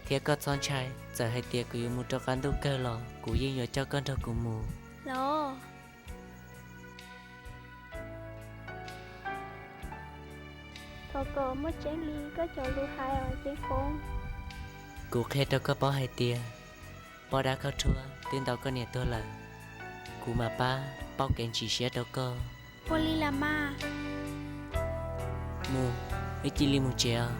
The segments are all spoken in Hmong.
Thiab koj txhob ntshai, txawm hais tias kuv yuav mus rau qab ntuj kawg los kuv yeej yuav coj koj nrog kuv mus. Los, thov kom muaj tseeb li koj cov lus hais os Ceeb Foob. Kuv qhia rau koj paub hais tias poj dab khaub rhuab twb ntaus koj niam tuag lawm. Kuv mam pab pauj kev tsim siab rau koj. Ua li los mas. Mus, wb cia li mus tsev os.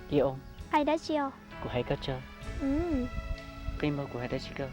Ib oo, hais dab tsi os? Kuv hais koj tso. Qhib npog kuv hais dab tsi koj.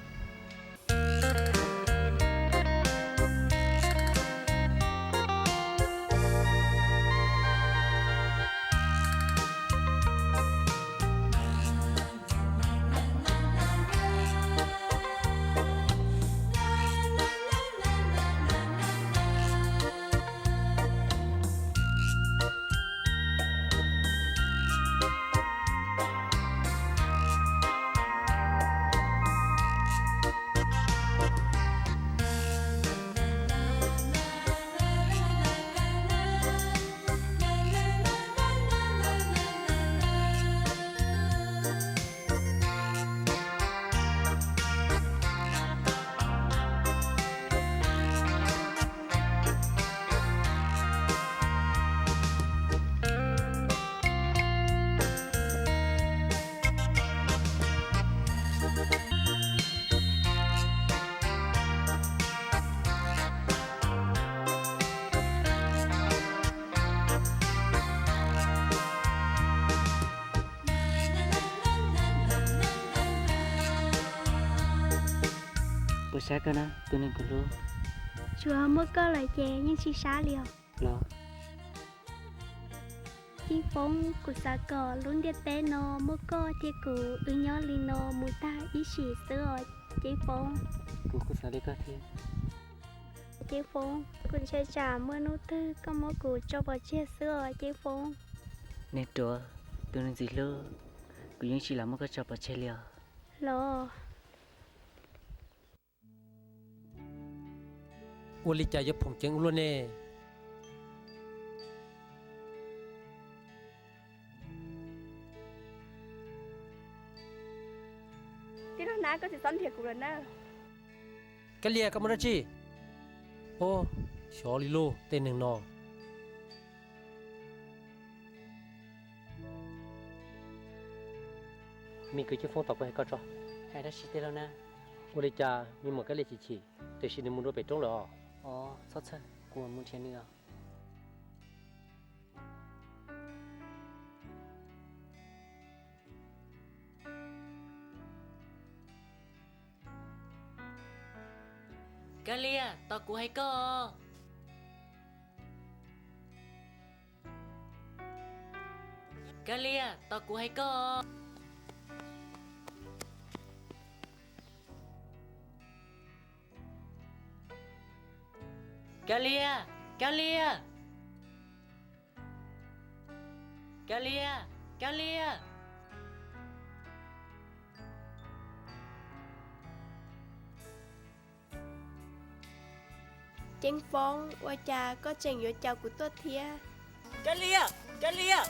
Puas sab koj na tus neeg kuv hlub? Tsuas muaj koj lawm ces yeej tsis sab li os. Los, Ceeb Foob, kuv xav kom lub ntiaj teb no muaj koj thiab kuv wb nyob li no mus tag ib sim xwb os Ceeb Foob. Kuv kuj xav li koj thiab. Ceeb Foob, kuv ntshai tsam muaj hnub twg koj muab kuv tso pov tseg xwb os Ceeb Foob. Neeg ruam, tus neeg ntxim hlub, kuv yeej tsis lam muab koj tso pov tseg li os. Los. Ua li cas yuav phoom ceev ua luaj ne? Tij laug Nab, koj tsis txhob nrhiav kuv lawm na. Kab Lia, koj muaj dab tsi? Ub, xyov li lauj, tej neeg no. Me kwv Ceeb Foob, tos kuv hais koj tso. Hais dab tsi tij laug Nab? Ua li cas me muam Kab Lia chim chim, tiam sis nws mus dua pem roob lawm os? Os, txhob txhawj, kuv mam mus nrhiav nws os. Kab Lia, tos kuv hais koj os. Kab Lia, tos kuv hais koj os. Kab Lia, Kab Lia. Kab Lia, Kab Lia. Ceeb Foob, ua cas koj tseem yuav caum kuv tuaj thiab? Kab Lia, Kab Lia.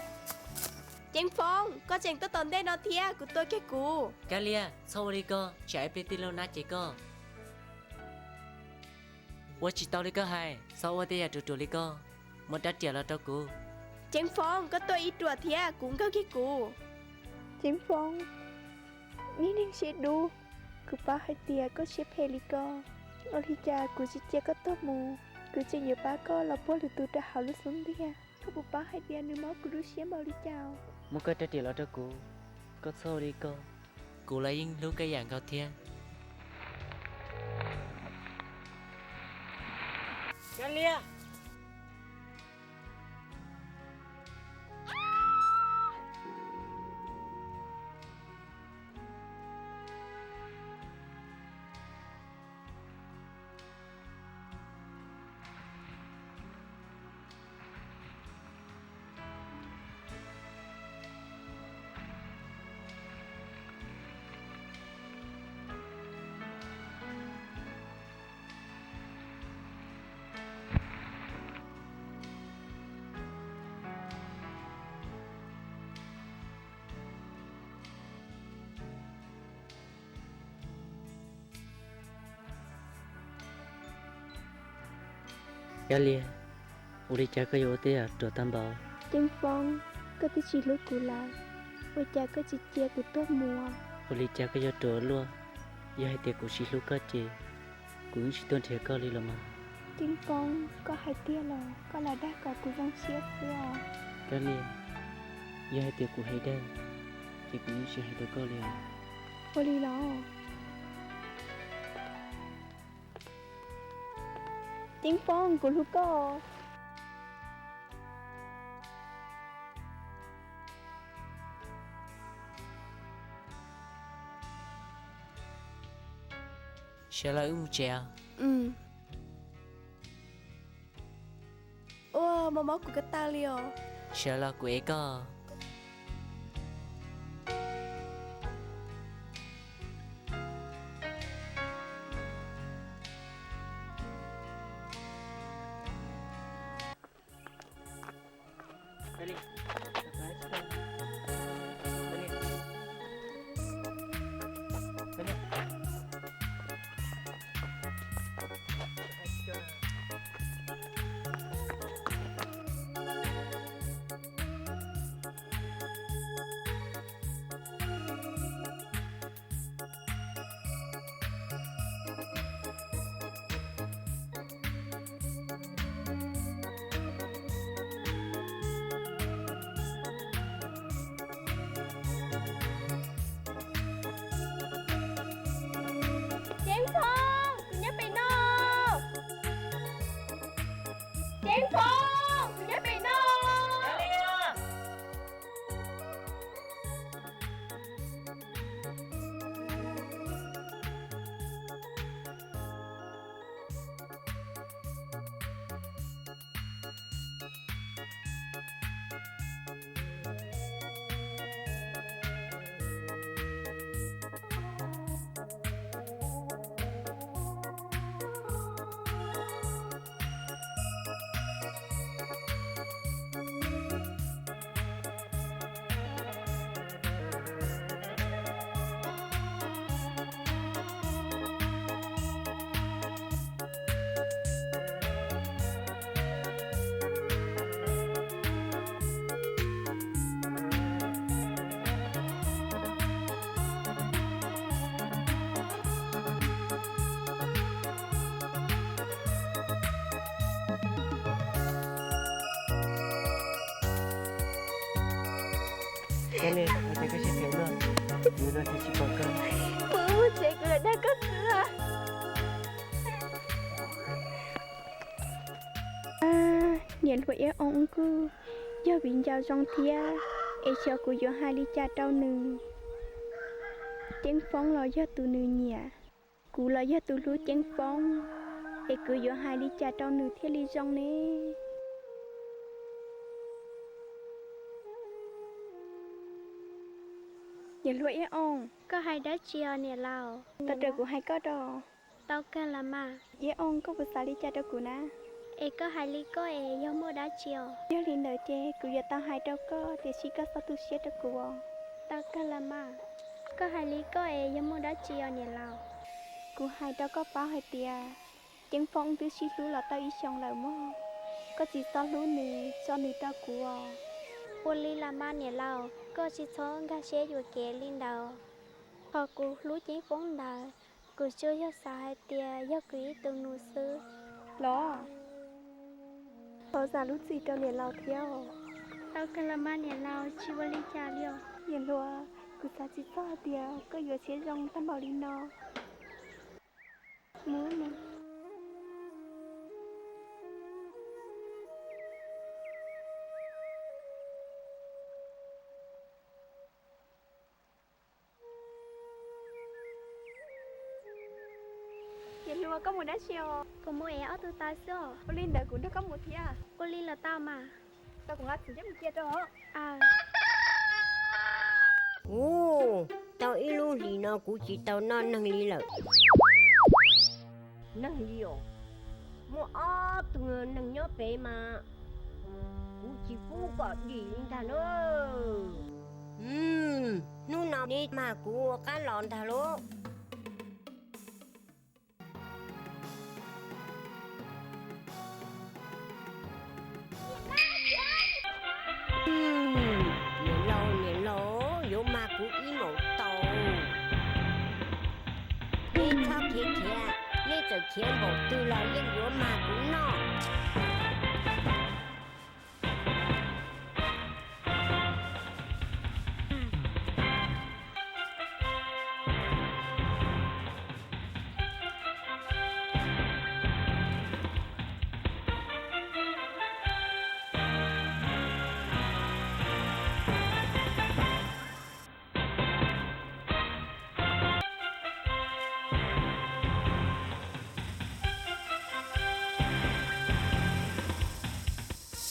Ceeb Foob, koj tseem tuaj tom ntej no thiab, kuv tua kiag kuv. Kab Lia, txhob ua li ko, tsam ib pliag tij laug Nab cem koj. Ua tsis tau li koj hais, txhob ua tej yam ruam ruam li ko, muab rab riam los rau kuv. Ceeb Foob, koj tuaj ib ruam thiab, kuv nkaug kiag kuv. Ceeb Foob, niag neeg siab dub, kuv paub hais tias koj siab phem li ko, ua li cas kuv tsis cia koj tuaj mus? Kuv tseem yuav pab koj los puag lwm tus rau hauv lub xub ntiag. Koj puas paub hais tias nws mob kuv lub siab npaum li cas? Muab koj rab riam los rau kuv, koj txhob ua li ko. Kuv los yeej hlub koj ib yam nkaus thiab. Kab Lia. Kab Lia, ua li cas koj yuav ua tej yam ruam tag npaum? Ceeb Foob, koj twb tsis hlub kuv lawm, ua cas koj tsis cia kuv tuag mus? Ua li cas koj yuav ruam luaj? Yog hais tias kuv tsis hlub koj ces kuv yeej tsis tuaj nrhiav koj li los mas. Ceeb Foob, koj hais tiag los koj lam dag kom kuv zoo siab xwb os? Kab Lia, yog hais tias kuv hais dag ces kuv yeej tsis hais rau koj li os. Ua li los? Ceeb Foob, kuv hlub koj. Sawv los wb mus tsev os. Ua, mob mob kuv ko taw li os. Sawv los kuv ev koj. Ceeb Foob, kuv nyob pem no. Ceeb Foob, kuv nyob pem no. Kab Lia, ua cas koj siab phem luaj? Kuv los tsis pom koj. Kuv mus tsev kuv lam dag koj xwb. Niam hluas Iab Ooj kuj yog viv ncaus zoo thiab, es xyov kuv yuav hais li cas rau nws. Ceeb Foob los yog tus nws nyiam, kuv los yog tus hlub Ceeb Foob, es kuv yuav hais li cas rau nws thiaj li zoo ne? Niam hluas Iab Ooj. Koj hais dab tsi os niam laus? Tau raws kuv hais koj rau. Tau kawg los mas. Iab Ooj, koj puas xav li cas rau kuv na? Es koj hais li koj es yog muaj dab tsi os? Yog li ntawd ces kuv yuav tau hais rau koj, tiam sis koj txhob tu siab rau kuv os. Tau kawg los mas. Koj hais li koj es yog muaj dab tsi os niam laus? Kuv hais rau koj paub hais tias Ceeb Foob twb sib hlub los tau ib xyoos lawm mog. Koj tsis txhob hlub nws, tso nws rau kuv os. Ua li los mas niam laus, koj tsis txhob nkag siab yuam kev li ntawd. Qhov kuv hlub Ceeb Foob ntawd, kuv tsuas yog xav hais tias yog kuv ib tug nus xwb los. Thov zam lub txim rau niam laus thiab. Tau kawg los mas niam laus, tsis ua li cas li os. Niam hluas, kuv xav tsis txog hais tias koj yuav siab zoo tag npaum li no. Mus. Niam hluas, koj mus dab tsi os? Kuv mus ev ob tug taw xwb os. Ua li ntawd kuv nrog koj mus thiab. Ua li los tau mas. Tau, kuv nqa txiv coj mus cia rau. Ub, tau ib lub hlis no kuv tsis tau noj neeg li lawm. Neeg li os, muaj ob tug neeg nyob pem mas kuv tsis pub kom dim li ntag na. Hnub no neb mag kuv ua qab los ntag lauj. Khiav npaum twg los yeej yuav mag kuv noj.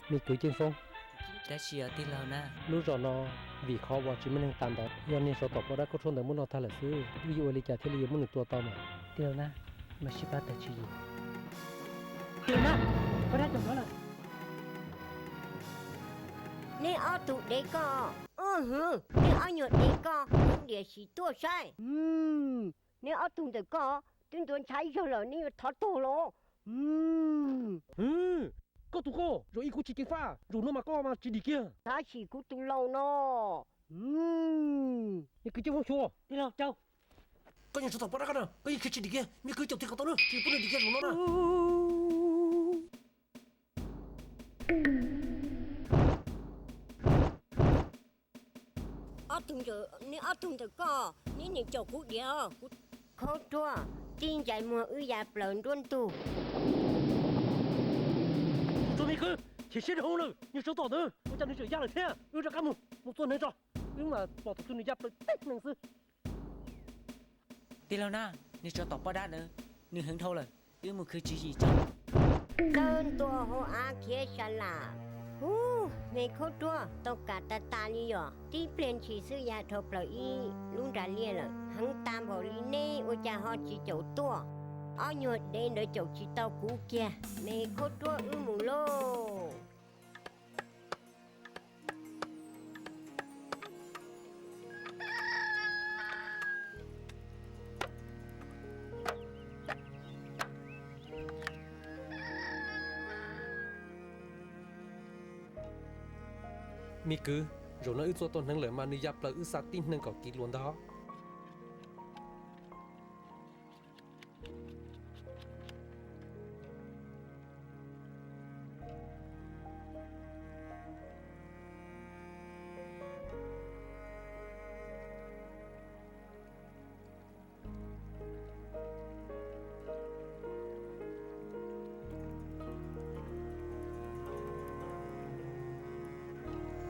Me kwv Ceeb Foob, tab sis os tij laug na, lub zos no vim qhov uas tsis muaj neeg tas ntawd, yog niag tsov tom poj dab kaub tshuab ntawd muab noj tag lawm xwb. Wb yuav ua li cas thiaj li yuav muaj nws tua tau mas? Tij laug na, mas sib pab tag tsis yim. Tij laug na, poj dab caum nrov lawm. Nej ob tug dev koj, nej ob nyuag dev koj, diam sim tuaj saib. Nej ob tug ntawm koj twb ntuav ntshav ib zaug lawm, nej yuav thov tuag los? Koj tus koj, zaum ib kuv tsis ceev faj, zaum no mas koj mas tsis dim kiag. Tab sis kuv tus laus no, me kwv Ceeb Foob xyuas. Tij laug, koj niag tsov tom poj dab koj na, koj yeej khiav tsis dim kiag, me kwv caum tiag kom tau na, tsis pub nws dim kiag zaum no na. Ob tug, nej ob tug ntawm koj, neb nim caum kuv diam. Khaub ruaj, tib ntsais muag wb ya plaws nruab ntug. Tus me kwv, chim siab dhau lawm, niag tsov tom ntawd ua cas nws tseem ya lawm thiab. Wb rov qab mus, mus tua neeg tso, wb mam pom tus twg nws ya plaws tib neeg xwb. Tij laug na, niag tsov tom poj dab ntawd nws heev dhau lawm, wb mus khwv tswv yim tso. Tawb ntua hauv av khiav sa las. Hub, me khaub ruaj tau kam tas tas li yom, tib pliag ntshis xwb ya dhau plaws ib lub nra liaj lawm. Heev tas npaum li neb ua cas ho tsis caum tuaj? Ob nyuag dev ntawd caum tsis tau kuv kiag. Me khaub ruaj, wb mus lauj. Me kwv, zaum no wb txua tau hneev lawm mas nws ya plaws wb xa tib neeg kom kiv luas ntag.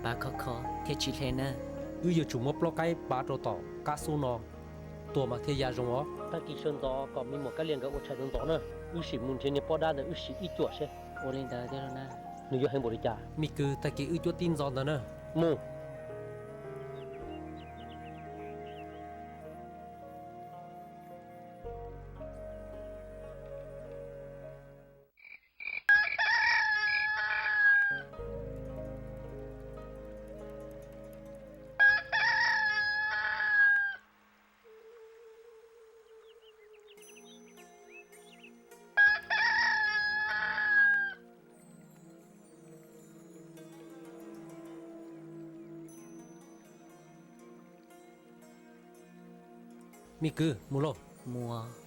Pab khov kho thiaj tsis hle na. Wb yuav tsum muab plaub qaib pav rau tom qab xub no, tua mas thiaj ya zoo os. Tag kis sawv ntxov kom me muam Kab Lias nkawd ua tshais ntxov ntxov na, wb sim mus nrhiav niag poj dab ntawd wb sim ib cuam seb. Ua li ntawd thiab los na. Nws yuav heev npaum li cas? Me kwv, tag kis wb cuab tib ntxov ntag na. Mus. Me kwv, mus lauj. Mus.